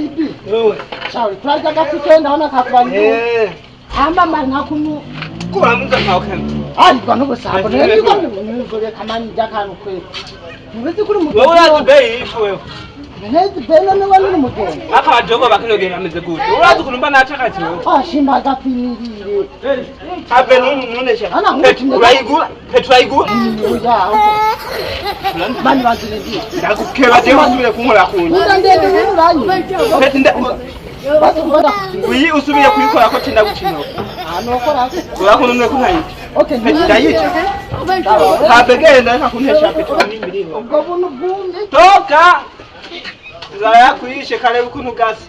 Baby. Wewe. Shauri, turarya agafite ndabona kakubanye. Eh. Hamba mari nka kunu. Kuramuza nkawe kandi. Ariko n'ubusambo nibwo nibwo kamani by'akantu kweli. Ntubizi kuri Wewe urazi bei y'ifu wewe. Nezi bene niba nuri mugenzi. Aka badogo bakinogera bameze gute? Urazi ukuntu mba nacakati wewe. Ashimba agapinirire. Habe ntunesha. Ana nkutumye. Urayigura? Petro urayigura? Oya. Mani banzire. Ndagukeba je usubire kunkora kuntu. Uza ndende uranyi. Peti nda Basi mbona. uyi usubire kuyikora ko tinda gucinoka. Ah nokora. Urakuntu nwe kuntayica. Okay. Peti ndayica. Habe genda reka kuntesha petro n'imbiriho. Ubwo buntu bwumye. Toka! Inzara yakwishe kareba ukuntu gasa.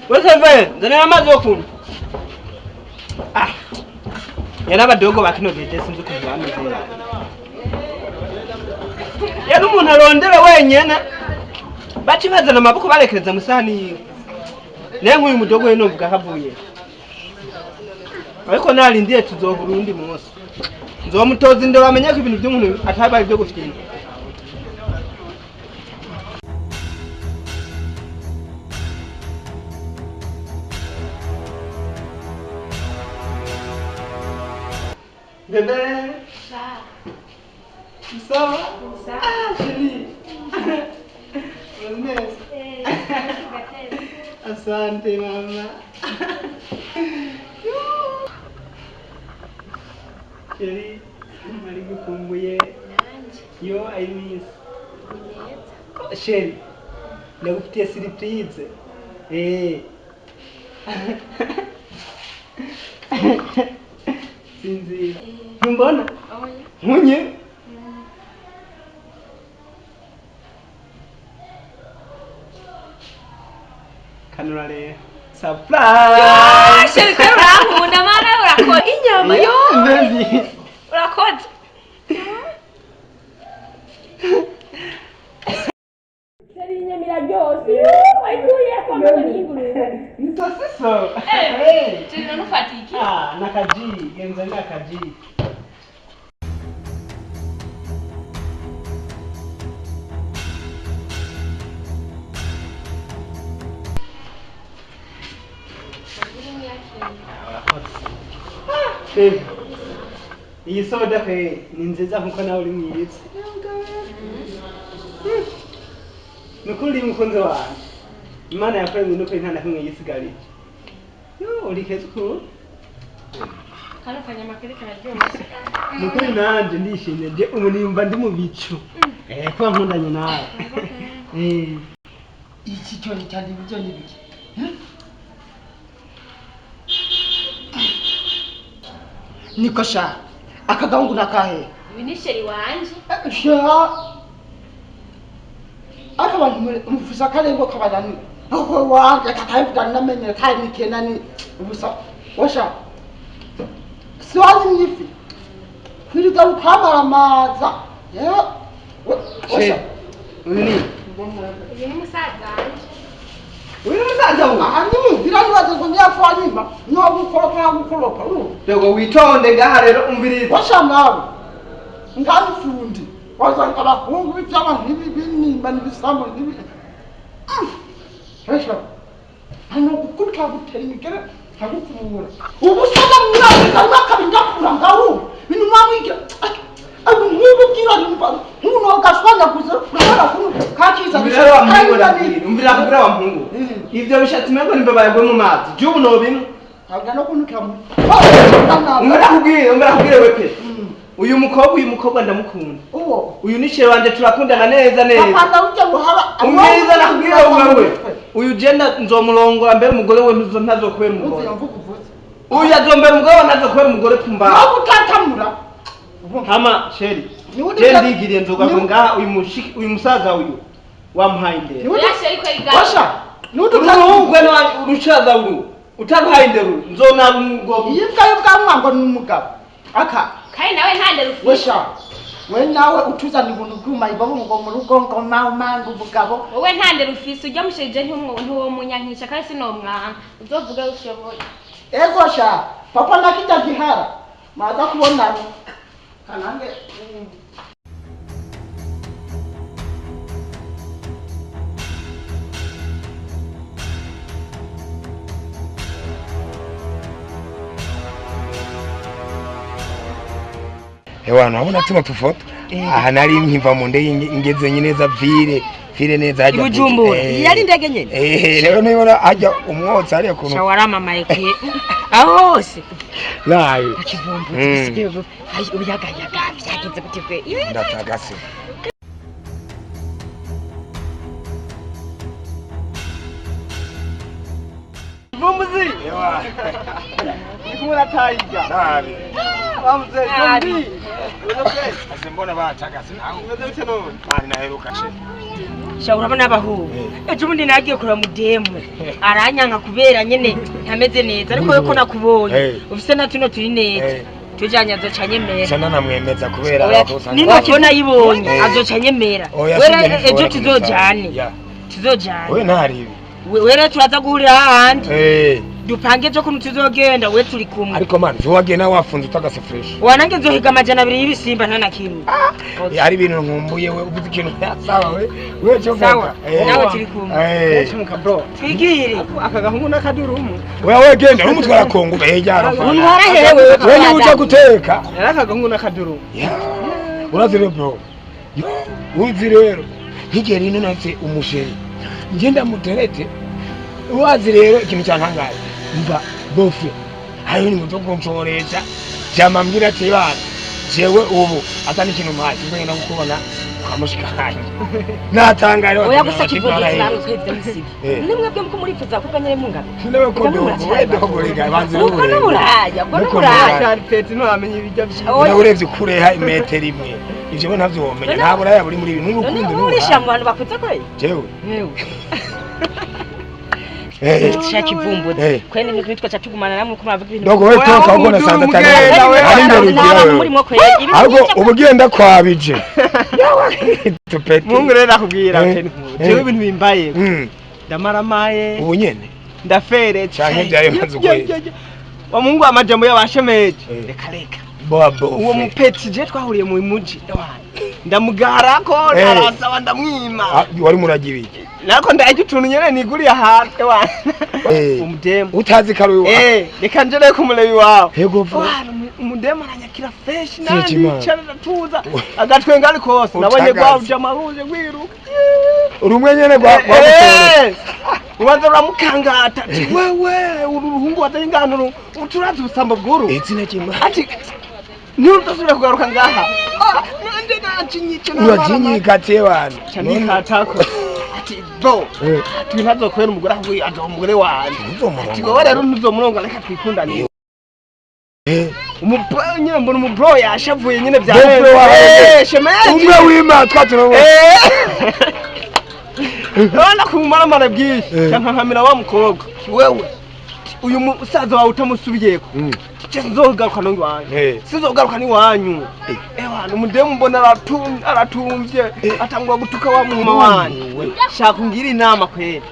Wese nzanira amazi yo kunywa. Ah. Yari abadogo bakinogeje sinzi ukuntu bameze. Yari umuntu arondera wenyene. Baci bazana amaboko barekereza mu sahani yiwe. Naye nk'uyu mudogo we novuga havuye. Ariko narindiye tuzohura uwundi munsi. Nzomutoza indoro amenye ko ibintu by'umuntu atari ibyo gufyina. Bébé. Ça va? Ah, chérie. Neza. Asante mama. Chérie, nari gukumbuye. Yo, I miss. Chérie, ndagufitiye surprise. Eh. Sinzira. Ntumbona? Nkunye? Kanura rero. Surprise! Chérie, ko urankunda mana urakora inyama yo. Baby. Urakoze. Chérie, inyama iraryoshe. Wayikuye ko mbona n'ingurube. Ni sosiso. Eh, chérie none ufata iki? Ah, nakaji, genza nakaji. Baby, iyi soda he ni nziza nkuko nawe uri mwiza. Nukuri uri mukunzi wanjye. Imana yakuremye nukuri nta na kimwe yisigarije. Yo, uri keza ukuntu. Kano kanyama kari kararyoshe. Nukuri nanjye ndishimye je ubu nimba ndi mu bicu. Eh, kuba nkundanye nawe. Eh. Iki cyo ni cyane ibyo ni biki? Niko sha. Akagahungu nakahe? Uyu ni chérie wanje. Sha. Aka bantu mufusa karengo kabanani. Aho wanje kakavuga namenye kandi kenani ubusa. Washa. Siwazi nyifi. Kwiriga ukamaramaza. Ye. Washa. Uyu ni Uyu ni musaza wanje. uyu ni musaza wawe. Aha ni muhira nibaze ngo ndiyapfa no gukoropa gukoropa. Dogo witonde ngaha rero umviriza. Washa nawe. Ngamufundi. Wazanga abahungu b'iby'abantu n'ibinimba n'ibisambo n'ibi. Washa. Hano gukubita gutera imigere nkagukubura. Ubusaza mwirabura karimo akabindakura ngaho. Bintu mwamwigira. Abu nk'ubu bwira nimba nk'uno gashwanyaguze urabona kuntu kakiza. Umvira wa muhungu ndabwira, umvira kubwira wa muhungu. Ivyo bishatsi mengo nimba bayagwe mu mazi. Je ubu nobimwe. Ntabwo no kuntukira mu. Umvira kubwira, umvira kubwira wepe. Uyu mukobwa ndamukunda. Uwo. Uyu ni chérie wanje turakundana neza neza. Papa ujya buhara. Umviriza nakubwira wewe. Uyu jenda nzomurongora mbere umugore we ntazokubera umugore. Uzi mvuga uvuze. Uyu azombera umugore we ntazokubera umugore pumba. Ntabwo utatamura. Hama chérie. Niwundi Je ndigiriye nzoga ngo ngaha uyu mushiki uyu musaza uyu wamuhaye indero. Niwundi Oya chérie ko igana. Washa. Niwundi Uruhungwe n'urushaza uru. Utaruhaye indero nzonaba umugabo. Iyi mbwa y'ubwanwa ngo ni umugabo. Aka. Kandi nawe nta ndero ufite. Washa. We nawe utuzana ibintu byuma ibo ngo mu rugo ngo mama ngo umugabo. Wowe nta ndero ufise ujya musherije ntiwo munyankisha kandi sinomwanka. Uzovuge ushoboye. Ego sha. Papa nakijya gihara. Maza kubonana. Kanange. Ewa nabona tuma tufoto. Aha nari nkiva mu ndege ngeze neza vire vire neza hajya Ibujumbura. Yari indege nyene. Rero nibona hajya umwotsi hariya kuntu. Shawarama maye aho hose. Nabi. Akivumbuzi uyagayaga byagenze gute kwe? Ndatagase. Vumbuzi. Ewa. Ndikumwe na Tiger. Nabi. Bamuze Nabi. zombi. Ase mbona batagase nawe. Umeze gute none? Mani naheruka she. Sha urabona abahu. Ejo bundi nagiye kureba mudemu. Aranyanka kubera nyene ntameze neza ariko we ko nakubonye. Ufise na tuno turi neza. Tujanye azoca nyemera. Sana namwemeza kubera Nino kibona yibonye azoca nyemera. Wera ejo tuzojane. Tuzojane. We ntari. Wera turaza guhurira ahandi. Dupange ejo kuntu tuzogenda we turi kumwe. Ariko man zuwagenda wafunze utagase fresh. Wanange nzohiga 200 y'ibisimba nta na kimwe. Hari ibintu nkumbuye we uvuze ikintu sawa we. We cyo sawa. Nawe turi kumwe. Cumuka bro. Twigire. Aka gahungu n'akadurumu. Wewe genda urumutwara Kongo behejara. Untwara hewe. Wewe uja guteka. Yari aka gahungu n'akadurumu. Urazi rero bro. Uzi rero. Higeri ino natse umusheri. Ngenda muterete. Urazi rero ikintu cyantangaye. Mva bofe. Hayo ni muto kuncoresha. Jamambira ati bana. Jewe ubu atani kintu mpaye ngenda gukubona kamushikanye. Natangaye oya gusa kivuga nawe twebwe musibi. Nimwe bwe muko murifuza kuko nyere mungana. Niwe ko ndo banze rubure. Buraya, buraya. Cyari peti nturamenya ibijya byo. Nawe urebye kureha imetero imwe. Ivyo bo ntavyo womenya. Nta buraya buri muri ibi n'urukundo n'urukundo. Urisha mu bantu bakunze kwe. Jewe. Yewe. Shaki vumbuzi. Kwene nitwa chatugumana namwe ko muravuga ibintu. Dogo we toka ubwo nasanze atari. Ari imbere ugira muri mwo kwe. Ahubwo ubugenda kwabije. Tupeti. Mungu rero nakubwira jewe ibintu bimbaye. Ndamaramaye. Ubu nyene. Ndafere canke byaye maze ukwe. Wa Mungu amajambo yabashemeje. Reka reka. Bobo. Uwo mupeti je twahuriye mu muji. Ndamugarako arasaba ndamwima. Wari muragibiki. Nako ndaje utuntu nyene niguriye ahantu wa. Umudemu utazi karuwe wa. Reka nje kumulebi wawe. Yego. Umudemu aranyakira fresh nandi cyane natuza. Agatwenga ari kose nabonye gwa jamaruje gwiruka. Urumwe nyene gwa ubanza uramukangata ati wewe uru ruhungu wazanye ingano uturazi ubusambo bw'uru. Izina ry'Imana. Ati ntuzosubira kugaruka ngaha. Nanje nacinyice urajinyikatiye bana. Cyane ati bo ati ntazokwera umugore ahubwo azo umugore wanje. Ati wowe rero ntuzomurongo reka twikundanire. Umubro nyine mbona umubro yashavuye nyine bya shemeje. Umwe wima twaturongo. Urabona kumumaramara bwinshi cyankankamira wa mukobwa wewe uyu musaza wawe utamusubiyeko sinzogaruka no iwanyu sinzogaruka n'iwanyu ewa umudemu mbona aratumvye atangura gutuka wa muhuma wanje shaka ungira inama kwera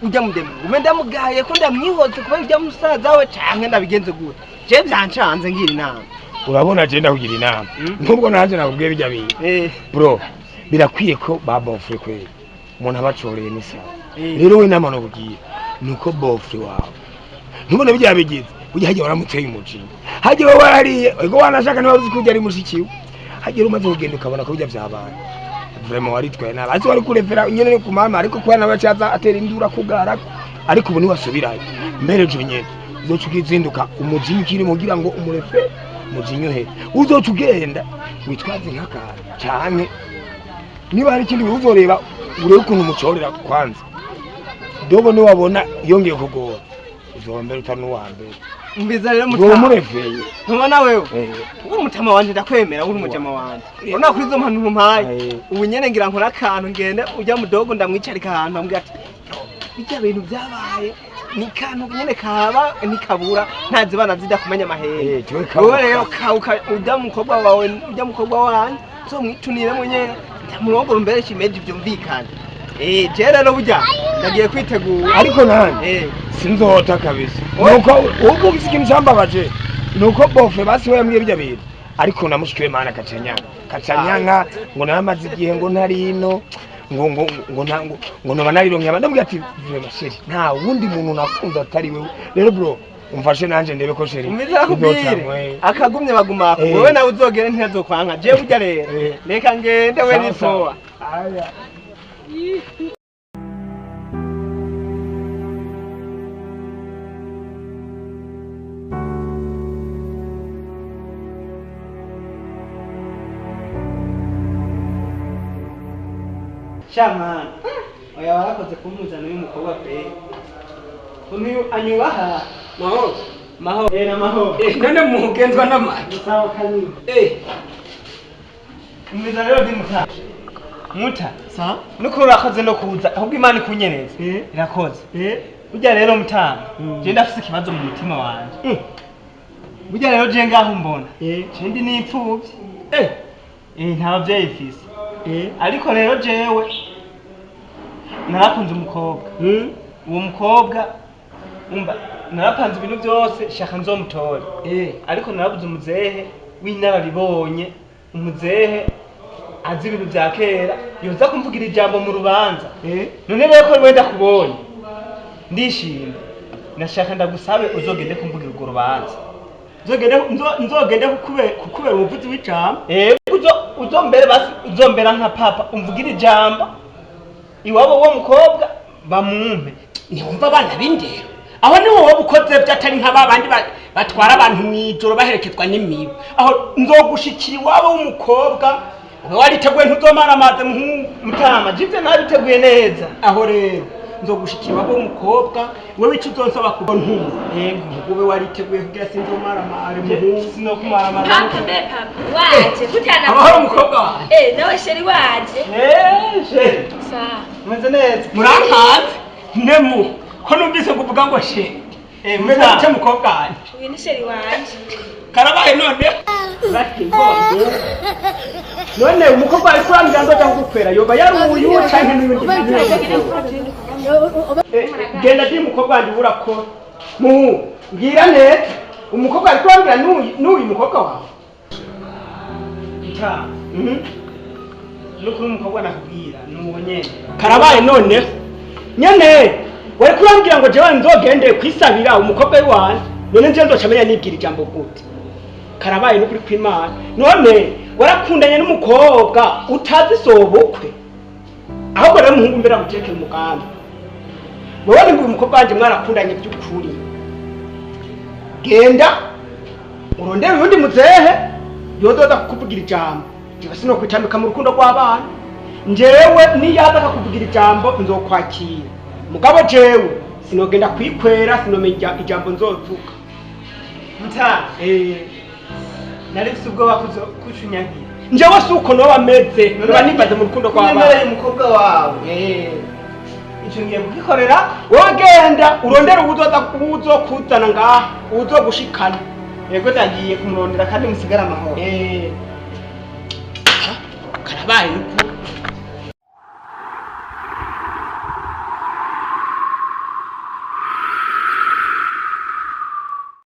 ujya mudemu ume ndamugaye ko ndamwihoze kuba ujya musaza we canke ndabigenze gute je byancanze ngira inama. Urabona je ndakugira inama nubwo nanje nakubwiye bijya bintu bro birakwiye ko babofre kwera umuntu abacoreye n'isaha rero we inama nobwiye nuko bofre wawe ntubone bijya bigize ujya hajya waramuteye umujinya hajya wowe warariye ego wanashaka niba uzi ko ujya ari mushikiwe hajya umaze kugenda ukabona ko bijya byabaye vraiment waritwaye nabi azi wari kurevera nyene ku mama ariko kuba nawe acaza atera indura kugara ariko ubu niwasubirayo mbere ejo nyene uzoca ukizinduka umujinya ukiri mugira ngo umurefe umujinya uhere uzoca ugenda witwaze nk'akantu canke niba hari ikindi uzoreba urebe ukuntu umucorera kwanza dogo niwabona yongeye kugora uzoba mbere utari n'uwa mbere. Mbiza rero mutama umureveye ntubona wewe uri umutama wanje ndakwemera uri umujama wanje urabona kuri izo mpanuro mpaye ubu nyene ngira nkora akantu ngende ujya mudogo ndamwicarika ahantu ambwira ati bijya bintu byabaye ni kantu nyene kaba nikabura ntazibana zidakumenya amahere wowe rero kauka ujya mukobwa wawe ujya mukobwa wanje uzomwitunire mwenyewe ndamurongora umbere shimeje vyumvikane. Je rero burya ndagiye kwitegura ariko nanje sinzota kabisa nuko ubwo ikintu cyambabaje nuko bofe basi we yambwiye bijya bintu ariko namushikiwe mana kacanyanga ngo naramaze igihe ngo ntari ino ngo ngo ngo ngo ngo noba narironke abandi ndamubwira ati vraiment chérie nta wundi muntu nakunze atari wewe rero bro Umfashe nanje ndebe ko chéri. Umvise akubwire Izocamwe. Akagumye bagumako. Wewe nawe uzogere ntiyazokwanka jewe burya rero. Reka ngende we. Sawa, Ni sawa. poa. Aya. Shamana, oya, warakoze kumuzana uyu mukobwa pe. Uyu anyubaha. Mahoro. Mahoro. Eh, na mahoro. Eh, none mugenzwa n'amaki? Sawa kanyuma. Umwiza rero ndi muta. Muta. Sa. Nuko urakoze no kuza, ahubwo Imana ikunyereza. Irakoze. Burya rero mutama, je ndafise ikibazo mu mutima wanje. Burya rero je ngaho mbona. Je ndi n'ipfuvyi. Nta bavyeyi mfise. Ariko rero jewe narakunze umukobwa. Uwo mukobwa umva narapanze ibintu byose shaka nzomutore. Ariko narabuze umuzehe w'inararibonye, umuzehe azi ibintu bya kera, yoza kumvugira ijambo mu rubanza. None rero ko wenda kubonye ndishimye, nashaka ndagusabe uzogende kumvugira urwo rubanza. Nzogende nzogende kukubera umuvuzi w'ijambo? Uzombere basi, uzombera nka papa, umvugira ijambo iwabo wo mukobwa bamumpe. Ntiwumva abana b'indero, aho niho wowe ukoze byo atari nka babandi batwara abantu mw'ijoro baherekezwa n'imibu. Aho nzogushikira iwabo w'umukobwa ube wariteguye, ntuzomara amazi muhungu. Mutama, jivyo nabiteguye neza. Aho rero nzogushikira iwabo w'umukobwa, wewe ico uzonsaba kuba ntuma. Yego. Ube wariteguye kugira sinzomara amare muhungu. Sinokumara amazi. Papa, mbe papa waje kutana. Amahoro mukobwa wanjye. Eh, nawe chéri waje. Eh, chéri. Sawa. Umeze neza? Murankanze nemu ko numvise kuvuga ngo chéri. Mutama. Meze gute mukobwa wanjye? Uyu ni chéri wanje. Karabaye none. None umukobwa ari kurambwira ngo ajya kugukwera yoba yari uyu canke n'uyundi? Genda di mukobwa wanjye, urakora mu mbwira neza umukobwa ari kurambwira n'uyu mukobwa wawe. Mutama, nukuri umukobwa nakubwira ni uwo nyene. Karabaye none nyene wari kurambwira ngo jewe nzogende kwisabira umukobwa w'iwanje, none nje nzoca menya nibwira ijambo gute? Karabaye n'ukuri kw'Imana. None warakundanye n'umukobwa utazi sobukwe? Ahubwo rero muhungu, mbere agutekera umugambi, wowe nimba uyu mukobwa wanje mwarakundanye by'ukuri, genda urondere uyundi muzehe yozoza kukuvugira ijambo. Jewe sinokwitambika mu rukundo rw'abana. Njewe niyaza akakuvugira ijambo nzokwakira, mugabo jewe sinogenda kwikwera, sinomenya ijambo nzovuga. Mutama, nari mfise ubwoba kucunyagira. Njewe si uko noba meze, noba nibaze mu rukundo Kunyemereye rw'abana. Umukobwa wawe, ico ngiye kugikorera. Wowe genda urondere uwuzoza uwuzokuzana ngaha, uwuzogushikana. Yego, ndagiye kumurondera kandi musigare amahoro. Karabaye n'ukuri.